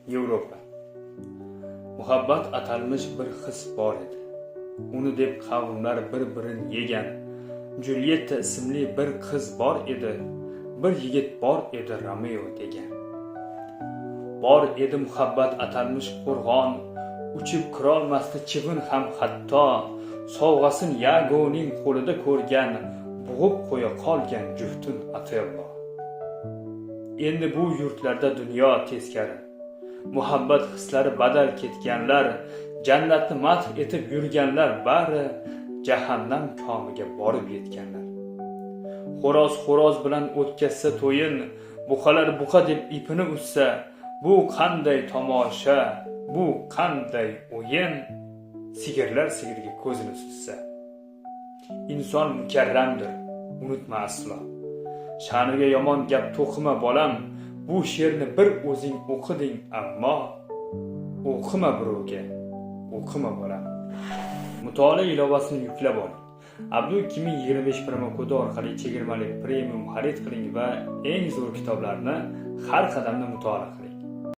Yevropa. Muhabbat atalmish bir his bor edi. Uni deb qavmlar bir-birini yegan. Julietta ismli bir qiz bor edi, bir yigit bor edi Romeo degan. Bor edi muhabbat atalmish qo'rg'on, uchib kirolmasdi chivin ham hatto, sovg'asin Yagoning qo'lida ko'rgan, bo'g'ib qo'ya qolgan juftun Otello. Endi bu yurtlarda dunyo teskari. Muhabbat hislari badal ketganlar, jannatni madh etib yurganlar bari jahannam komiga borib yetganlar. Xo'roz xo'roz bilan o'tkazsa to'yin, buqalar buqa deb ipini uzsa, bu qanday tomosha, bu qanday o'yin, sigirlar sigirga ko'zini suzsa. Inson mukarramdir, unutma aslo. Sha'niga yomon gap to'qima bolam, bu she'rni bir o'zing o'qiding ammo o'qima birovga, o'qima bolam. Mutolaa ilovasini yuklab oling. Abdu 2025 promokodi orqali chegirmali premium xarid qiling va eng zo'r kitoblarni har qadamda mutolaa qiling.